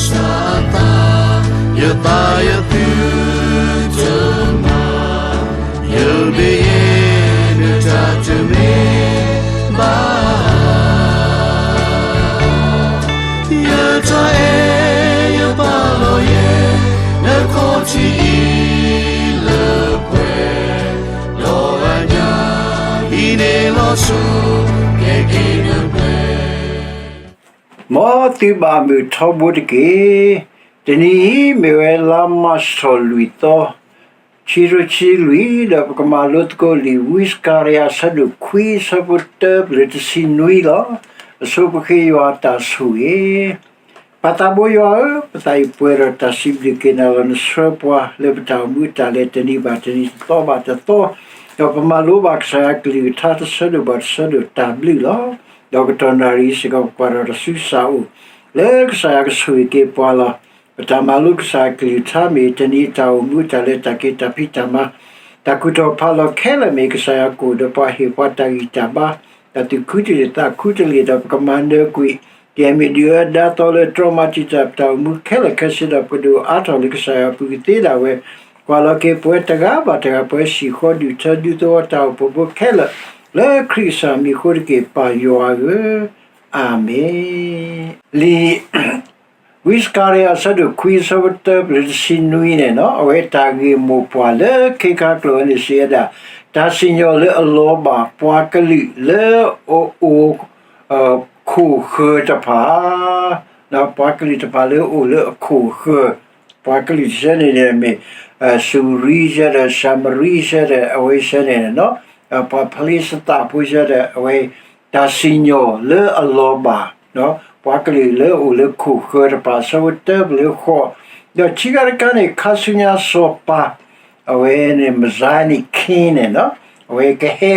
စၢ်အသး, ယသးယသုတမၤ, ယမ့ၢ်ယတၢ်တမ့ၢ်ဘၣ်, ယတၢ်အဲၣ်ယပာ်လီၤယဲ, နခီၣ်ထံးအံၤလၢပှဲၤ, ဒီးအညၣ်အံၤန့ၣ်လီၤဆီ, ကဲက့ၤနပှဲၤ မ်သုဘၣ်မုာ်ထီဘိတက့ၢ်. တနံၤအံၤမ့ၢ်ဝဲလါမၢ်ၡးထီၣ်လွံၢ်သီ, ခံကထိခံဆံလွံၢ်, ဒီးပကမၤလိသကိးလံာ်ဝံစကၤရယၤ အဆၢဒိၣ်ခွံ အဆၢဖိတၢပလၢတဆံနွံလီၤ. အဆိပဃ့ယွၤအတၢ်ဆိၣ်ဂ့ၤ. ပၢ်သးဘိယွၤဧၢ, ပသးအံၤပှဲၤဒီးတၢ်စံးဘျုးက့ၤနၤလီၤ. နဆှၢပှၤလၢပတၢ်အိၣ်မူအတၢ်လဲၤတနံၤဘၣ်တနံၤ တသီဘၣ်တသီ, ဒီးပမၤလိဘၣ်ကစၢ်ယွၤကလုၢ်ကထါတဆၢဒိၣ်ဘၣ်တဆၢဒိၣ်တၢ်ဘျုးလီၤ. ဒီးကတီၢ်နၣ်ရံၣ်စ့ၢ်ကီး ပကွၢ်ထီၣ်တၢ်ဆူစၢ်အိၣ်, လၢကစၢ်ယွၤကဆိၣ်ဂ့ၤက့ၤပှၤလီၤ. ပတၢ်မၤလိကစၢ်ယွၤကလုၢ်ကထါမ့ၢ်တနံၤအတၢ်အိၣ်မူအတၢ်လဲၤတၢ်က့ၤတၢ်ဖံးတၢ်မၤ, တၢ်ကူၣ်ထီၣ်ဖးလီၤခဲလၢာ်မ့ၢ်ကစၢ်ယွၤကအိၣ်ဒီးပှၤ ဟ့ၣ်ပှၤတၢ်ဂံၢ်တၢ်ဘါ, တၢ်သူၣ်ခူတလ့ၢ်သးခူတလ့ၢ်ဒီးပကမၤနၢၤကွံာ်, ကယဲၢ်မ့ၢ်ဒုၣ်အၢဒါသီလၢတြီမၤတံာ်တာ်ပတၢ်အိၣ်မူခဲလၢာ်ခဲဆ့ဒီးပကဒိၣ်အါထီၣ်လၢကစၢ်ယွၤအပူၤကသ့ဒၣ်ဝဲ, ကွၢ်လီၤက့ၤပဝဲတဂၤဘၣ်တဂၤ ပဝဲစံၣ်ဃီဒုၣ်ထၢဒူသဝီတၢ်အိၣ်ဖှိၣ်ဖိခဲလၢာ်, လၢခရံာ်ကစၢ်မံၤအဃိတက့ၢ် ပၢ်ယွၤဧၢ, အၤမ့ၣ်. လံာ် ဝံစကၤရယၤ အဆၢဒိၣ်ခွံ အဆၢဖိတၢပလၢတဆံနွံန့ၣ်နီၤ, အဝဲတၢ်ဂ့ၢ်မိၢ်ပှၢ်လၢခ့ခါကျိာ်န့ၣ်စံးဝဲဒၣ်, တၢ်စံၣ်ညီၣ်လၢအလီၤဘၣ် ပှၤကလုာ်လၢအအိၣ် ခိၣ်ဃၢၤတဖၣ်, ပှၤကလုာ်တဖၣ်လၢအအိၣ်လၢအခိၣ်ဃၢၤ, ပှၤကလုာ်တဆၢန့ၣ်န့ၣ်မ့ၢ် စူၤရံဆၢဒီး ၡၤမရံဆၢဒီး အဝဲဆၢန့ၣ်နီၤ, ပှၤဖလ့ၡသးဖိဆၢဒီး အဝဲ တၢ်စံၣ်ညီၣ်လၢအလီၤဘၣ် ပှၤကလုာ်လၢအအိၣ်လၢခိၣ်ဃၢၤတဖၣ် အဆၢဖိတၢပလၢဃိး, ဒီးခံခါတခါန့ၣ် ခါဆူညါစီၤပၤ အဝဲန့ၣ် Messianic king န့ၣ်နီၤ, အဝဲကဟဲ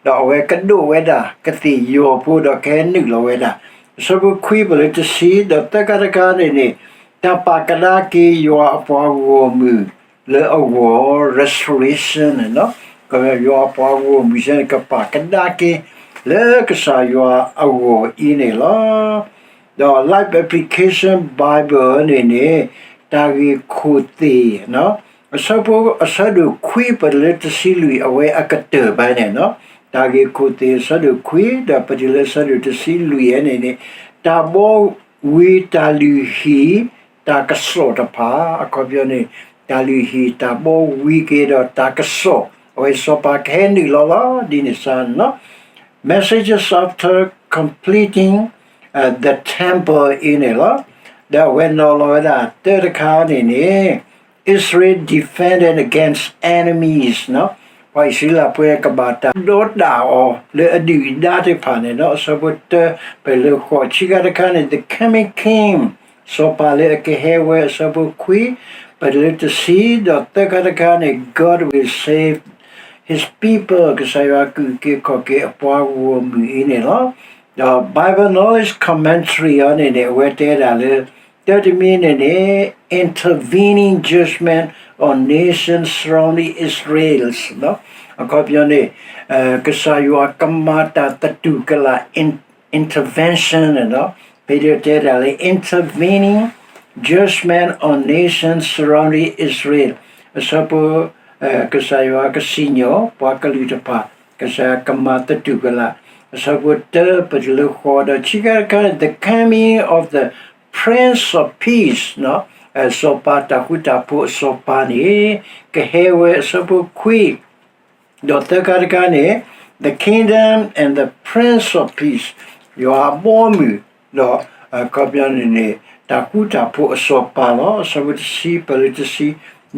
ဒီးအဝဲကဒိးဝဲဒၣ် ကသ့ၣ်ယီၤဖိဒီးကဟဲနုာ်လီၤဝဲဒၣ်, အဆၢဖိခွံပလၢတဆံ, ဒီးသၢခါတခါန့ၣ်န့ၣ် တၢ်ပာ်ကဒါက့ၤယွၤအပှၤဂီၢ်မုၢ်လၢအဂီၢ် restoration န့ၣ်နီၤ, ကယွၤအပှၤဂီၢ်မုၢ်ဆၢန့ၣ် ကပာ်ကဒါက့ၤ လၢကစၢ်ယွၤအဂီၢ်အံၤန့ၣ်လီၤ. ဒီး Life Application Bible န့ၣ်န့ၣ် တၢ်ဂ့ၢ်ခိၣ်သ့ၣ် အဆၢဖိ အဆၢဒိၣ်ခွံ ပတုၤလၢတဆံလွံၢ် အဝဲအကတၢၢ်ဘၣ်န့ၣ်နီၤ, တၢ်ဂ့ၢ်ခိၣ်သ့ၣ် အဆၢဒိၣ်ခွံ ဒီးပတုၤလၢအဆၢဒိၣ်တဆံလွံၢ်န့ၣ်န့ၣ်, တၢ်ဘှီဝံၤတၢ်လုၢ်ဟံၣ် တၢ်ကစီၣ်တဖၣ် အခီပညီန့ၣ် တၢ်လုၢ်ဟံၣ်တၢ်ဘှီဝံၤက့ၤဒီးတၢ်ကစီၣ် အဝဲစီၤပၤကဟဲနုာ်လီၤလီၤ ဒ်န့ၣ်စ့ၢ်နီၤ, Messages after completing the temple အံၤန့ၣ်လီၤ. ဒီးအဝဲနီၤလီၤဝဲဒၣ်တၢတခါန့ၣ်န့ၣ် Israel defended against enemies နီၤ, ပှၤအံၣ်စရ့လးပှဲၤကဘၣ်တၢ်ဒီးတၢ်အီၤလၢအဒုၣ်အဒါသ့ၣ်တဖၣ်န့ၣ်နီၤ, အဆၢဖိတၢ ပတုၤလၢဃိး, ခံခါတခါန့ၣ် the coming king စီၤပၤလၢအကဟဲဝဲ အဆၢဖိခွံ ပတုၤလၢတဆံ, ဒီးသၢခါတခါန့ၣ် God will save his people ကစၢ်ယွၤကအုၣ်က့ၤခီၣ်က့ၤအပှၤဂီၢ်မုၢ်အံၤန့ၣ်လီၤ. ဒီး Bible Knowledge Commentary အံၤန့ၣ်န့ၣ် အဝဲတဲဒၣ်လၢ တၢတမံၤန့ၣ်န့ၣ် intervening judgment on nations surrounding Israel အခီပညီန့ၣ် ကစၢ်ယွၤကမၤတၢ်သတူၢ်ကလာ် intervention န့ၣ်နီၤ, ဖဲဒၣ်တဲဒၣ်လၢ intervening judgment on nations surrounding Israel အဆၢဖိ ကစၢ်ယွၤကစံၣ်ညီၣ် ပှၤကလုာ်တဖၣ် ကစၢ်ယွၤကမၤသတူၢ်ကလာ် အဆၢဖိတၢ ပတုၤလၢဃိး ဒီးခံခါတခါန့ၣ် the coming of the Prince of Peace စီၤပၤတၢ်ဃူတၢ်ဖိးအစီၤပၤန့ၣ် ကဟဲဝဲ အဆၢဖိခွံ ဒီးသၢခါတခါန့ၣ် the kingdom and the Prince of Peace ယွၤအဘီအမုၢ် ဒီးအခီပညီန့ၣ်န့ၣ် တၢ်ဃူတၢ်ဖိးအစီၤပၤလီၤ. အဆၢဖိတဆံ ပတုၤလၢတဆံ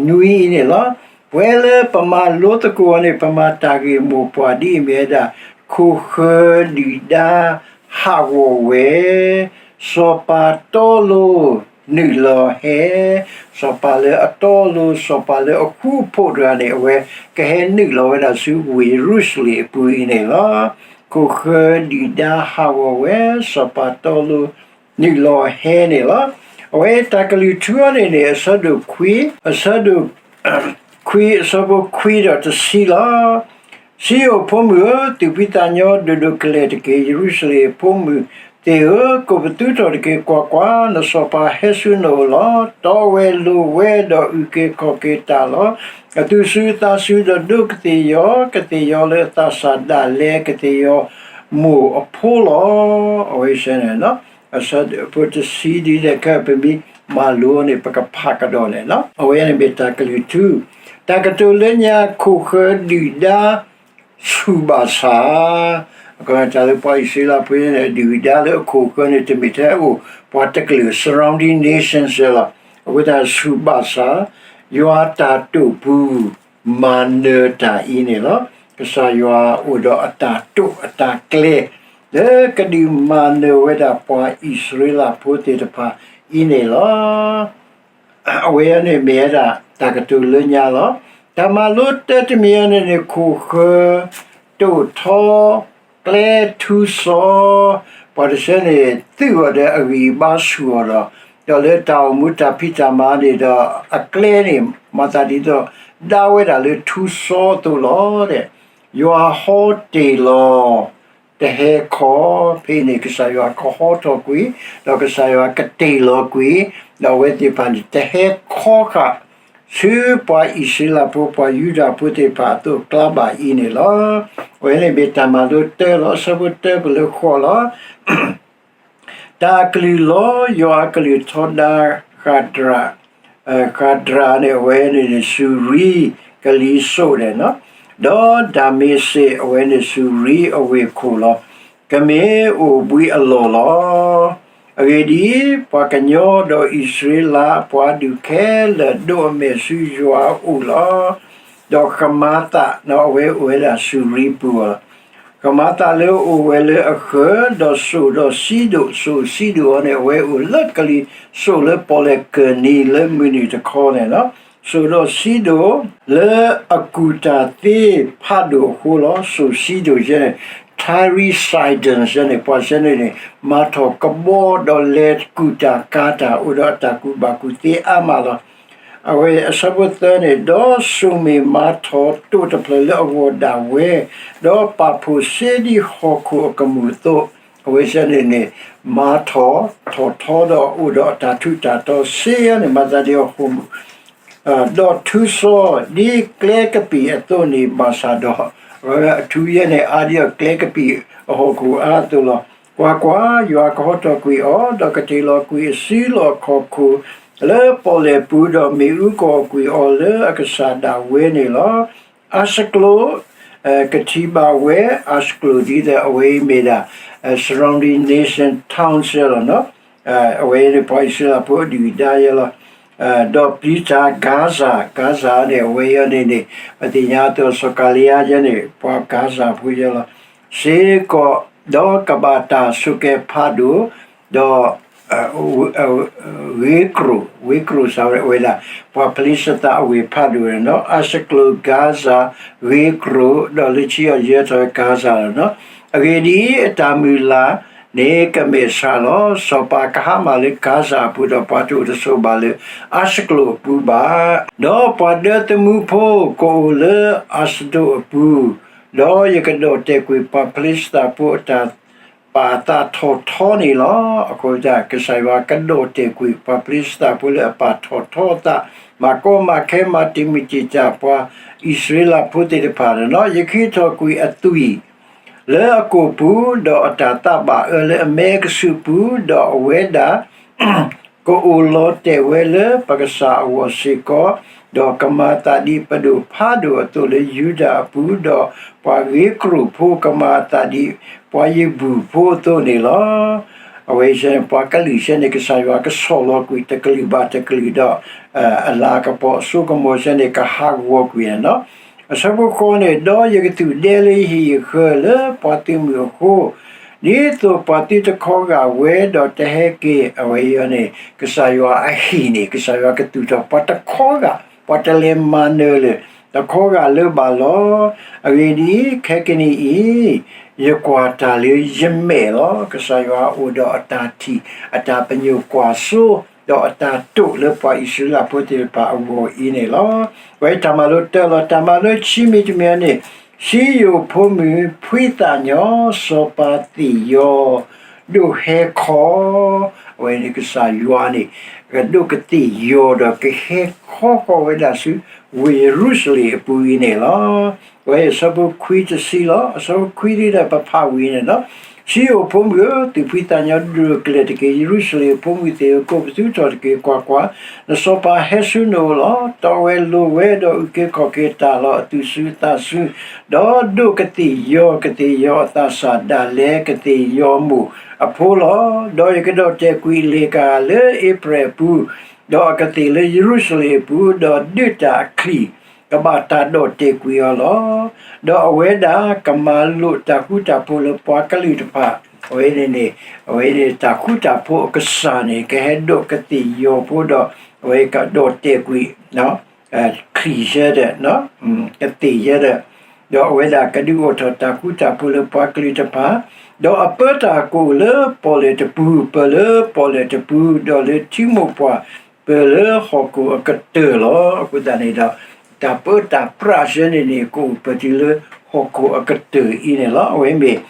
နွံအံၤန့ၣ်လီၤ. ပဝဲလၢပမၤလိသကိးအီၤန့ၣ် ပမၤတၢ်ဂ့ၢ်မိၢ်ပှၢ်ဒ်အံၤမ့ၢ်ဝဲဒၣ် ခိၣ်ဃၢၤဒုၣ်ဒါဟးဂီၤဝဲ, စီၤပၤတီလိၤနုာ်လီၤဟဲ, စီၤပၤလၢအတီလိၤ စီၤပၤလၢအဃူအဖိးတဂၤန့ၣ် အဝဲကဟဲနုာ်လီၤဝဲဒၣ်ဆူဝ့ၢ်ယရူၤၡလ့ၣ်အပူၤအံၤန့ၣ်လီၤ. ခိၣ်ဃၢၤဒုၣ်ဒါဟးဂီၤဝဲ, စီၤပၤတီလိၤနုာ်လီၤဟဲန့ၣ်လီၤ. အဝဲတၢ်ကလုၢ်ထူအံၤန့ၣ်န့ၣ် အဆၢဒိၣ်ခွံ အဆၢဒိၣ် ခွံ အဆၢဖိခွံဒီးတဆံလီၤ. စံယိၣ်ဖိမုၣ်ဧၢ, သူၣ်ဖှံသးညီဒိၣ်ဒိၣ်ကလဲာ်တက့ၢ်. ယရူၤၡလ့ၣ်ဖိမုၣ် သ့ၣ်ဧၢ, ကိးပသူထီၣ်တက့ၢ်. ကွၢ်ကွၢ်, နစီၤပၤဟဲဆူနအိၣ်လီၤ. တီဝဲလိၤဝဲဒီးအုၣ်က့ၤခီၣ်က့ၤတၢ်လီၤ. အသူၣ်စူၤအသးစူၤဒီးဒိးကသ့ၣ်ယီၤ, ကသ့ၣ်ယီၤလၢအသးစၢ်ဒၣ်လဲာ်, ကသ့ၣ်ယီၤမိၢ်အဖိလီၤ. အဝဲန့ၣ် အဆၢဖိတဆံဒ်လဲၣ်ခဲ ပမ့ၢ်မၤလိန့ၣ် ပကဖးကဒီးန့ၣ်လီၤ. အဝဲန့ၣ်မ့ၢ်တၢ်ကလုၢ်ထူ, တၢ်ကတိၤလၢညါ ခိၣ်ဃၢၤဒုၣ်ဒါ ဆူၣ်ဘၣ်ဆၣ်, တၢ်လၢပှၤအံၣ်စရ့လးဖိန့ၣ် ဒုၣ်ဒါလၢအခိၣ်ဃၢၤန့ၣ် တမ့ၢ်ထဲအိၣ်ပှၤတကလုာ် surrounding nations လီၤ. အဃိသတးဆူၣ်ဘၣ်ဆၣ်, ယွၤတၢ်တိာ်ပူၤ မၤနၢၤတၢ်အံၤန့ၣ်လီၤ. ကစၢ်ယွၤအိၣ်ဒီးအတၢ်တိာ်အတၢ်ကျဲၤ လၢကဒုးမၤနၢၤဝဲဒၣ်ပှၤအံၣ်စရ့လးဖိသ့ၣ်တဖၣ်အံၤန့ၣ်လီၤ. အဝဲန့ၣ်မ့ၢ်ဝဲဒၣ်တၢ်ကတိၤလၢညါလီၤ. တၢ်မၤလိတၢ်တမံၤအံၤန့ၣ်န့ၣ် ခိၣ်ဃၢၤ တိာ်ထီ ကျဲထူစီ ပှၤတဆၢန့ၣ် သုးအီၤဒီးအဂံၢ်ဘါဆူၣ်အီၤဒီး, ဒီးလၢတၢ်အိၣ်မူတၢ်ဖံးတၢ်မၤန့ၣ်ဒီး အကျဲန့ၣ် မၤသးဒ်သိး ဒါဝဲဒၣ်လၢထူစီအသိးလီၤ. ယွၤဟီတ့ၢ်လီၤ တဟဲခီ, ဖဲန့ၣ် ကစၢ်ယွၤကဟီထီၣ်ကွံာ်, ဒီးကစၢ်ယွၤကတ့ၢ်လီၤကွံာ်, ဒီးအဝဲသ့ၣ်တဖၣ်န့ၣ် တဟဲခီဃာ် ဆူပှၤအံၣ်စရ့လးဖိ ပှၤယူဒၤဖိသ့ၣ်တဖၣ်အသိးအကျါဘၣ်အံၤန့ၣ်လီၤ. အဝဲန့ၣ်မ့ၢ်တၢ်မၤလိတၢလီၤ. အဆၢဖိတၢပလၢဃီလီၤ. တၢ်ကလုၢ်လီၤ. ယွၤအကလုၢ်ထီဒါ ဃးဒြး, ဃးဒြးန့ၣ် အဝဲန့ၣ်န့ၣ် စူၤရံကလံၤစိးန့ၣ်လီၤ. ဒီးဒၤမ့းစ့း အဝဲန့ၣ်စူၤရံအဝ့ၢ်ခိၣ်လီၤ. ကမ့ၢ်အိၣ်ဘှံးအလီၢ်လီၤ. အဂ့ၢ်ဒ်အံၤ, ပှၤကညီဒီးအံၣ်စရ့လးပှၤဒုးခဲလၢာ်ဒိးအမဲာ်ဆူယွၤအအိၣ်လီၤ. ဒီးဃမၤသးန့ၣ် အဝဲအိၣ်ဝဲဒၣ်စူၤရံပူၤလီၤ. ဃမၤသးလၢအအိၣ်ဝဲလၢအဃၢၤ, ဒီးစိၣ်ဒီးစံဒိၣ်, စိၣ်စံဒိၣ်အီၤန့ၣ် အဝဲအိၣ်လၢကလံၤစိးလၢပီၣ်လဲၣ်ကၢၢ်နံၤလၢမုၢ်နုာ်တခီန့ၣ်လီၤ. စိၣ်ဒီးစံဒိၣ် လၢအကူၣ်တၢ်သ့ဖးဒိၣ်အဃိလီၤ. စိၣ်စံဒိၣ်ယဲန့ၣ် Tyre Sidon ယဲန့ၣ် ပှၤယဲန့ၣ်န့ၣ် မၤထီၣ်ကဘီဒီးလဲၤကူၣ်တၢ်ကၤတၢ် အိၣ်ဒီးအတၢ်ကူၣ်ဘၣ်ကူၣ်သ့အါမးလီၤ. အဝဲအဆၢဖိသၢန့ၣ်, ဒီးစိၣ်မ့ၢ်မၤထီၣ်တိာ်တဖျၢၣ်လၢအဂီၢ်ဒၣ်ဝဲ, ဒီးပာ်ဖှိၣ်စ့ဒ်ဟီၣ်ခိၣ်အကမူၣ်အသိး, အဝဲစ့ၢ်န့ၣ်န့ၣ် မၤထီၣ်ထီၣ်ထီဒီးအိၣ်ဒီးအတၢ်ထူးတၢ်တီၤစ့ၢ်န့ၣ် မၤသးဒ်ဟီၣ်ခိၣ် ဒီးထူစီဒ်ကျဲကပံာ်အသိးန့ၣ် ဘၣ်ဆၣ်ဒီး အထူယဲန့ၣ် အါဒ်အကျဲကပံာ်အဟီၣ်ခိၣ်အါအသိးလီၤ. ကွၢ်ကွၢ်, ယွၤကဟီထီၣ်ကွံာ်အီၤ, ဒီးကတ့ၢ်လီၤကွံာ်အစုလီၢ်ခီၣ်ခိၣ် လၢပီၣ်လဲၣ်ပူၤ, ဒီးမ့ၣ်အူကအီၣ်ကွံာ်အီၤလၢအကစၢ်ဒၣ်ဝဲန့ၣ်လီၤ. အၤစကလိး ကထံၣ်ဘၣ်ဝဲ, အၤစကလိးဒ်သိးအဝဲအံၤမ့ၢ်ဒၣ် surrounding nation town စ့ၢ်လီၤ. အဝဲန့ၣ်ပှၤအံၣ်စရ့လးဖိအဒုၣ်အဒါယဲလီၤ. ဒီးပျံၤတၢ် Gaza, Gaza န့ၣ် အဝဲအံၤန့ၣ်န့ၣ် ပသ့ၣ်ညါအသိးစီၤကၤလံယါယဲန့ၣ် ပှၤ Gaza ဖိယဲလီၤ. စ့ၢ်ကီး ဒီးကဘၣ်တၢ်ဆိးက့ၤဖးဒိၣ်, ဒီး ဂ့ၤကြိၣ်, ဂ့ၤကြိၣ်စ့ၢ်ဝဲဒၣ် ပှၤဖလံးစတံအဝ့ၢ်ဖးဒိၣ်န့ၣ်လီၤ. အၤစကလိး Gaza ဂ့ၤကြိၣ်, ဒီးလၢခံအီၤယဲထီၣ် Gaza လီၤ. အဂ့ၢ်ဒ်အံၤ, အတၢ်မုၢ်လၢ်န့ၣ်ကမဲာ်ဆှးလီၤ. စီၤပၤကဟါမၢ်လၢ Gaza အပူၤ, ဒီးပှၤတအိၣ်တဆိးဘၣ်လၢ အၤစကလိးအပူၤဘၣ်. ဒီးပှၤဒၢသမူဖိကအိၣ်လၢအၤစဒိးအပူၤ, ဒီးယကဒီၣ်တဲာ်ကွံာ်ပှၤဖလံးစတံဖိအတၢ်ပာ်အသးထီၣ်ထီန့ၣ်လီၤ. အဃိသတး ကစၢ်ယွၤကဒီၣ်တဲာ်ကွံာ်ပှၤဖလံးစတံဖိလၢအပာ်ထီၣ်ထီအသး, မၤကီမၤခဲမၤတံာ်မုၢ်တံာ်တာ်ပှၤအံၣ်စရ့လးဖိသ့ၣ်တဖၣ်န့ၣ်လီၤ. ယကဟံးထီၣ်ကွံာ်အသွံၣ် လၢအကိာ်ပူၤ, ဒီးအတၢ်သးဘၣ်အၢလၢအမဲကဆူးပူၤ, ဒီးအဝဲဒၣ် ကအိၣ်လီၤတဲာ်ဝဲလၢပကစၢ်အဂီၢ်စ့ၢ်ကီး, ဒီးကမၤအသးဒ်ပဒိၣ်ဖးဒိၣ်အသိးလၢယူဒၤအပူၤ, ဒီးပှၤဂ့ၤကြိၣ်ဖိကမၤအသးဒ်ပှၤယဘူၣ်ဖိအသိးန့ၣ်လီၤ. အဝဲစ့ၢ်န့ၣ် ပှၤကလုာ်စ့ၢ်န့ၣ် ကစၢ်ယွၤကဆီၣ်လီၤကွံာ်တကလုာ်ဘၣ်တကလုာ်ဒီး အလၤကပီၤအစိကမီၤစ့ၢ်န့ၣ် ကဟးဂီၤကွံာ်န့ၣ်လီၤ. အဆၢဖိဃိးန့ၣ်, ဒီးယကသူၣ်ဒဲလၢယဟံၣ်ယဃၢၤလၢပှၤသုးမုၢ်အဃိ, ဒ်သိးပှၤသုတခီဂာ်ဝဲဒီးတဟဲက့ၤ, အဝဲအံၤန့ၣ် ကစၢ်ယွၤအဟံၣ်န့ၣ် ကစၢ်ယွၤကသူၣ်ထီၣ်ပှၤတခီဂာ်, ပှၤတလဲၤမၤနၢၤလၢၤ တခီဂာ်လၢၤဘၣ်လီၤ. အဂ့ၢ်ဒ်အံၤ, ခဲကနံၣ်အံၤ ယကွၢ်တၢ်လၢယမဲာ်လီၤ. ကစၢ်ယွၤအိၣ်ဒီးအတၢ်ထံၣ်, အတၢ်ပညိၣ်ကွၢ်စိ, ဒီးအတၢ်တိာ်လၢပှၤအံၣ်စရ့လးဖိသ့ၣ်တဖၣ်အဂီၢ်အံၤန့ၣ်လီၤ. ဝဲတၢ်မၤလိတၢလီၤ. တၢ်မၤလိဆံမံၤတမံၤန့ၣ်, စံယိၣ်ဖိမုၣ်ဖှံသးညီ, စီၤပၤသ့ၣ်ယီၤ, ဒိၣ်ဟဲခီ, အဝဲန့ၣ်ကစၢ်ယွၤန့ၣ် ကဒိးကသ့ၣ်ယီၤဒီးကဟဲခီဃီၤဝဲဒၣ်ဆူ ဝ့ၢ်ယရူၤၡလ့ၣ်အပူၤအံၤန့ၣ်လီၤ. အဝဲအဆၢဖိခွံတဆံလီၤ. အဆၢဖိခွံဒ်ဒီးပဖးဝံၤန့ၣ်လီၤ. စံယိၣ်ဖိမုၣ်ဧၢ, သူၣ်ဖှံသးညီဒိၣ်ကလဲာ်တက့ၢ်. ယရူၤၡလ့ၣ်အဖိမုၣ်သ့ၣ်ဧၢ, ကိးပသူထီၣ်တက့ၢ်. ကွၢ်ကွၢ်, နစီၤပၤဟဲဆူနအိၣ်လီၤ. တီဝဲလိၤဝဲဒီးအုၣ်က့ၤခီၣ်က့ၤတၢ်လီၤအသူၣ်ဆူအသးဆူ, ဒီးဒိးကသ့ၣ်ယီၤ, ကသ့ၣ်ယီၤအသးစၢ်ဒၣ်လဲာ်ကသ့ၣ်ယီၤမိၢ်အဖိလီၤ. ဒီးယကဒီၣ်တဲာ်ကွံာ်အလ့ၣ်ကဟၣ်လၢအ့ဖြဲၣ်အပူၤ, ဒီးအကသ့ၣ်လၢယရူၤၡလ့ၣ်အပူၤ, ဒီးဒုးတၢ်အချံၣ် ကဘၣ်တၢ်ဒီၣ်တဲာ်ကွံာ်အီၤလီၤ. ဒီးအဝဲဒၣ်ကမၤလိာ်တၢ်ဃူတၢ်ဖိးလၢပှၤကလုာ်တဖၣ်, အဝဲန့ၣ်န့ၣ်, အဝဲန့ၣ်တၢ်ဃူတၢ်ဖိးအကစၢ်န့ၣ် ကဟဲဒိးကသ့ၣ်ယီၤဖိဒီး အဝဲကဒီၣ်တဲာ်ကွံာ် ချံၣ်ယဲဒီး, ကသ့ၣ်ယဲဒီး, ဒီးအဝဲဒၣ်ကဒုးအိၣ်ထီၣ်တၢ်ဃူတၢ်ဖိးလၢပှၤကလုာ်တဖၣ်, ဒီးအပၢတၢ်ကအိၣ်လၢပီၣ်လဲၣ်တပူၤ, ပၢၢ်လၢပီၣ်လဲၣ်တပူၤ, ဒီးလၢထံမိၢ်ပှၢ်, ပၢၢ်လၢဟီၣ်ခိၣ်အကတၢၢ်လီၤ. အဃိသတးန့ၣ်ဒီး တၢ်ပၢတၢ်ပြးစဲန့ၣ်န့ၣ် ကအိၣ်ပတုၤလၢဟီၣ်ခိၣ်အကတၢၢ်အံၤန့ၣ်လီၤ. အဝဲမ့ၢ်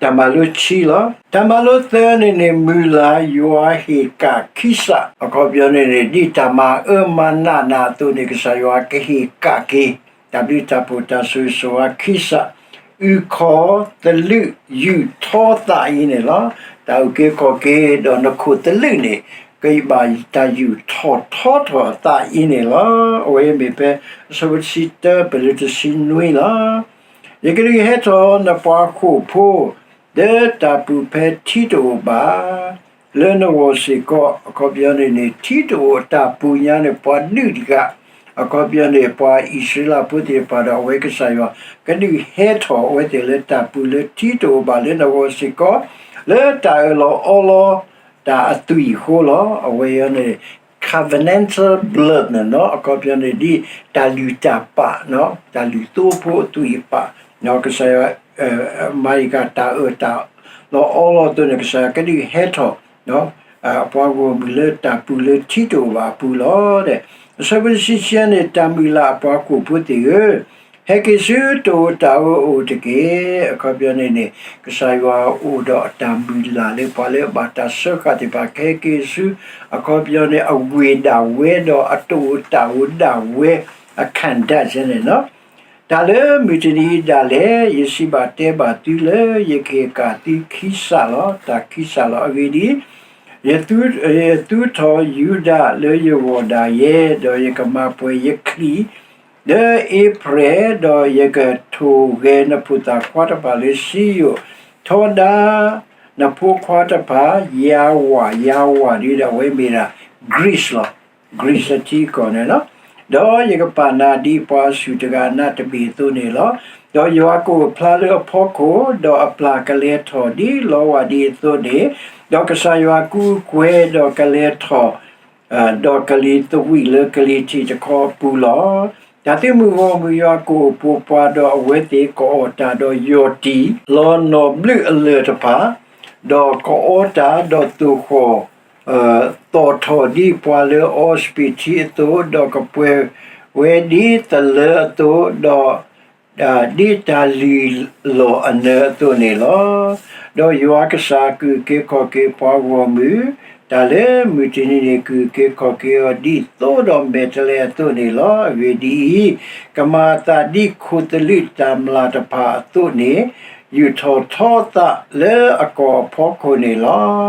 တၢ်မၤလိခံလီၤ. တၢ်မၤလိသၢန့ၣ်န့ၣ် မုၢ်လၢ်ယွၤဟ့ၣ်ကၣ်ခံစး, အခီပညီန့ၣ်န့ၣ် ဒ်တၢ်မၤအၢမၤနးနၤအသိးန့ၣ် ကစၢ်ယွၤကဟ့ၣ်ကၣ်က့ၤ တၢ်ဘျုးတၢ်ဖှိၣ်တၢ်ဆိၣ်ဂ့ၤဆိၣ်ဝါခံစး, အုၣ်ခီၣ်သလုး ယူာ်ထီသးအံၤန့ၣ်လီၤ. တၢ်အုၣ်က့ၤခီၣ်က့ၤဒီးနခိၣ်သလုးန့ၣ် ကဘၣ်တၢ်ယူာ်ထီၣ်ထီထီၣ်အသးအံၤန့ၣ်လီၤ. အဝဲမ့ၢ်ဖဲအဆၢဖိတဆံတၢ ပၢၢ်လၢတဆံနွံလီၤ. ယကဒုးဟဲထီၣ်နပှၤဃိာ်ဖိ လၢတၢ်ပူၤဖဲထံတအိၣ်ဘၣ် လၢနဂီၢ်စ့ၢ်ကီး, အခီပညီန့ၣ်န့ၣ် ထံတအိၣ်အတၢ်ပူၤညါန့ၣ် ပှၤဒုးတဂၤ, အခီပညီန့ၣ် ပှၤအံၣ်စရ့လးဖိသ့ၣ်တဖၣ်ဒီး အဝဲကစၢ်ယွၤ ကဒုးဟဲထီၣ်အဝဲသ့ၣ်လၢတၢ်ပူၤလၢထံတအိၣ်ဘၣ်လၢနဂီၢ်စ့ၢ်ကီး, လၢတၢ်အၢၣ်လီၤအီလီၤ တၢ်အသွံၣ်အဃိလီၤ. အဝဲအံၤန့ၣ် covenantal blood န့ၣ်လီၤ. အခီပညီန့ၣ်ဒ်တၢ်လုၢ်တၢ်ပာ်, တၢ်လုၢ်သိဖိအသွံၣ်အပာ်, ကစၢ်ယွၤ မၤယကၣ်တၢ်အၢၣ်တၢ်လီၤအီလီၤအသိးန့ၣ် ကစၢ်ယွၤကဒုးဟဲထီၣ် အပှၤဂီၢ်မုၢ်လၢတၢ်ပူၤလၢထံတအိၣ်ဘၣ်အပူၤလီၤ. အဆၢဖိတဆံခံန့ၣ် တၢ်မုၢ်လၢ်အပှၤဃိာ်ဖိသ့ၣ်ဧၢ, ဟဲက့ၤဆူတၢ်အိၣ်တၢ်အၢအအိၣ်တက့ၢ်. အခီပညီန့ၣ်န့ၣ် ကစၢ်ယွၤအိၣ်ဒီးအတၢ်မုၢ်လၢ်လၢပှၤလၢအဘၣ်တၢ်စၢဃာ်သ့ၣ်တဖၣ် ကဟဲက့ၤဆူ အခီပညီန့ၣ် အဝ့ၢ်ဒၣ်ဝဲဒီးအတၢ်အိၣ်တၢ်အၢဒၣ်ဝဲ အခံဒၣ်စဲန့ၣ်လီၤ. တၢ်လၢမုၢ်တနံၤဒၣ်လဲာ် ယစံးဘၣ်တဲဘၣ်သုလၢ ယကဟ့ၣ်ကၣ်သုခံစးလီၤ. တၢ်ခံစးလီၤ. အဂ့ၢ်ဒ်အံၤ, ယသူထီၣ်ယူဒၤလၢယဂီၢ်ဒၣ်ယဲ, ဒီးယကမၤပှဲၤယချံၣ် လၢအ့ဖြဲၣ်, ဒီးယကထိၣ်ဂဲၤနဖိသၣ်ခွါတဖၣ်လၢစံယိၣ်, ထီဒါနဖိခွါတဖၣ် ယၤဝၣ်, ယၤဝၣ်ဒ်ဒီး အဝဲမ့ၢ်ဒၣ် Greece လီၤ. Greece အထံအကီၢ်န့ၣ်လီၤ. ဒီးယကပာ်နၤဒ်ပှၤအဆူၣ်တဂၤအနးတဘ့ၣ်အသိးန့ၣ်လီၤ. ဒီးယွၤကအိၣ်ဖျါလၢအဖီခိၣ်, ဒီးအပျၢ်ကလဲၤထီၣ်ဒ်လီဝၢ်ဒံးအသိးန့ၣ်, ဒီးကစၢ်ယွၤကကူကွဲဒီးကလဲၤထီၣ် ဒီးကလံၤသဝံးလၢကလံၤထံးတခီအပူၤလီၤ. တၢ်သုးမုၢ်ဂီၢ်မုၢ်ယွၤကအိၣ်ပိာ်ပှၤ, ဒီးအဝဲသ့ၣ်ကအီၣ်တၢ်ဒီးယီၢ်တံၢ်လီၤနီၢ်ဘျုးအလၢၢ်တဖၣ်, ဒီးကအီတၢ်ဒီးသိၣ်ဃီၣ် သီၣ်ထီၣ်ဒ်ပှၤလၢအအီစပံးထံအသိး, ဒီးကပှဲၤဝဲဒ်သလၢအသိး, ဒီး ဒ်တၢ်လုၢ်လီၢ်အနၢအသိးန့ၣ်လီၤ. ဒီးယွၤကစၢ်ကအုၣ်က့ၤခီၣ်က့ၤပှၤဂီၢ်မုၢ်, တၢ်လၢမုၢ်တနံၤန့ၣ် ကအုၣ်က့ၤခီၣ်က့ၤအီၤဒ်သိဒီးမဲာ်တဲးလဲးအသိးန့ၣ်လီၤ. အဂ့ၢ်ဒ်အံၤ, ကမၤအသးဒ်ခိၣ်သလုးတၢ်မျၢ်တဖၣ်အသိးန့ၣ်, ယူာ်ထီၣ်ထီအသးလၢအကီၢ်အဖီခိၣ်န့ၣ်လီၤ.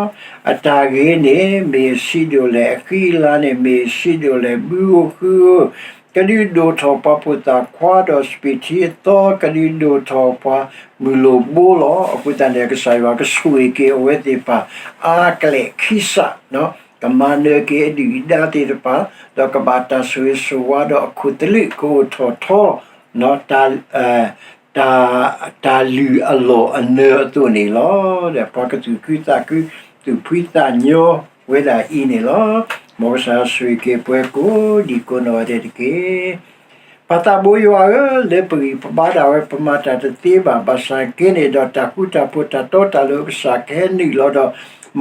အတၢ်ဂ့ၤန့ၣ်မ့ၢ်အဆံးဒိၣ်လဲၣ်, အဃံအလၤန့ၣ်မ့ၢ်အဆံးဒိၣ်လဲၣ်, ဘုဧိၤဃုဧိၤ, ကဒုးဒိၣ်ထီၣ်ပှၤဖိသၣ်ခွါဒီးစပံးထံအသီ, ကဒုးဒိၣ်ထီၣ်ပှၤမုၢ်လိၣ်ဘိလီၤ. အဃိသတးန့ၣ် ကစၢ်ယွၤကဆိၣ်ဂ့ၤက့ၤအဝဲသ့ၣ်တဖၣ် အါကလဲာ်ခံစး, ကမၤနၢၤက့ၤအဒုၣ်အဒါသ့ၣ်တဖၣ်, ဒီးကဘၣ်တၢ်ဆိၣ်ဂ့ၤဆိၣ်ဝါဒီးအခိၣ်သလုးကအိၣ်ထီၣ်ထီ တၢ် တၢ်လုၢ်အလီၢ်အနၢအသိးန့ၣ်လီၤ. ဒီးပှၤကသူၣ်ခုသးခု သူၣ်ဖှံသးညီဝဲဒၣ်အံၤန့ၣ်လီၤ. မ်ကစၢ်ယွၤဆိၣ်ဂ့ၤက့ၤပှၤကိးဒံကိးနီၢ်ဂၤဒဲးတက့ၢ်. ပၢ်သးဘိယွၤဧၢ, လၢပဂံၢ်ပဘါဒၣ်ဝဲ ပမၤတၢ်တသ့ဘၣ်, ဘၣ်ဆၣ်က့န့ၣ်ဒီး တၢ်ဃူတၢ်ဖိးတၢ်တီတၢ်လိၤ ကစၢ်ကဟဲနုာ်လီၤဒီး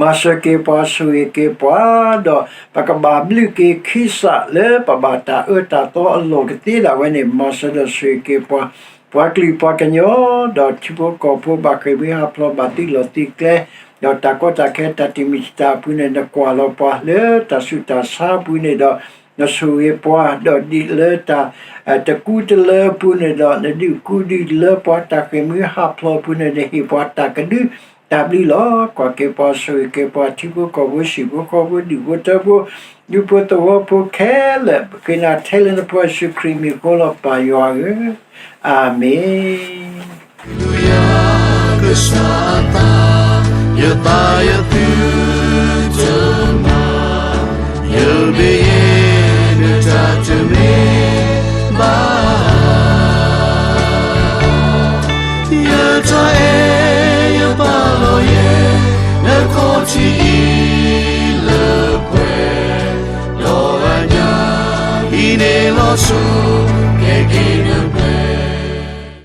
မၤစၢၤက့ၤပှၤ ဆိၣ်ဂ့ၤက့ၤပှၤ, ဒီးပကဘၣ်ဘျုးက့ၤခံစးလၢပဘၣ်တၢ်အၢတၢ်သီအလီၢ်ကသ့ဒၣ်ဝဲန့ၣ် မၤစၢၤဒီးဆိၣ်ဂ့ၤက့ၤပှၤ, ပှၤကလုာ်ပှၤကညီ, ဒီးထံဖိကီၢ်ဖိဘၣ်ဃ့ၢ်မှံဟးဖျိး ဘၣ်သုးလီၢ်သုးကျဲ, ဒီးတၢ်ကီတၢ်ခဲတၢ်တမံၤတၢ်အပူၤန့ၣ် နကွၢ်လီၤပှၤလၢတၢ်ဆူးတၢ်ဆါအပူၤန့ၣ်ဒီး နဆိၣ်ဂ့ၤပှၤ ဒီးဒ်လၢတၢ် တကူတလၢအပူၤန့ၣ်ဒီး နဒုးကူဒုးလၢပှၤ တၢ်ဃ့ၢ်မှံဟးဖျိးအပူၤန့ၣ် နဟ့ၣ်ပှၤတၢ်ကဒုတၢ်ဘျုးလီၤ. ကွၢ်က့ၤပှၤ ဆိၣ်ဂ့ၤက့ၤပှၤ ထံဖိကီၢ်ဖိ ဟံၣ်ဖိဃီဖိ ဒူၣ်ဖိထၢဖိ ဒူဖိသဝီဖိခဲလၢာ် ပဃ့နၤထဲလၢနဖိယ့ၣ်ၡူးခရံာ်မံၤအဃိလီၤ ပၢ်ယွၤဧၢ, အၤမ့ၣ်. ဟ့ၣ်လူယၤ ကစၢ်အသး, ယသးယသုတမၤ, ယမ့ၢ်ယဲ နတၢ်တမ့ၢ်ဘၣ်. ယတၢ်အဲၣ်ယပာ်လီၤယဲ နခီၣ်ထံးအံၤလၢပှဲၤ, ဒီးအညၣ်အံၤန့ၣ်လီၤဆီ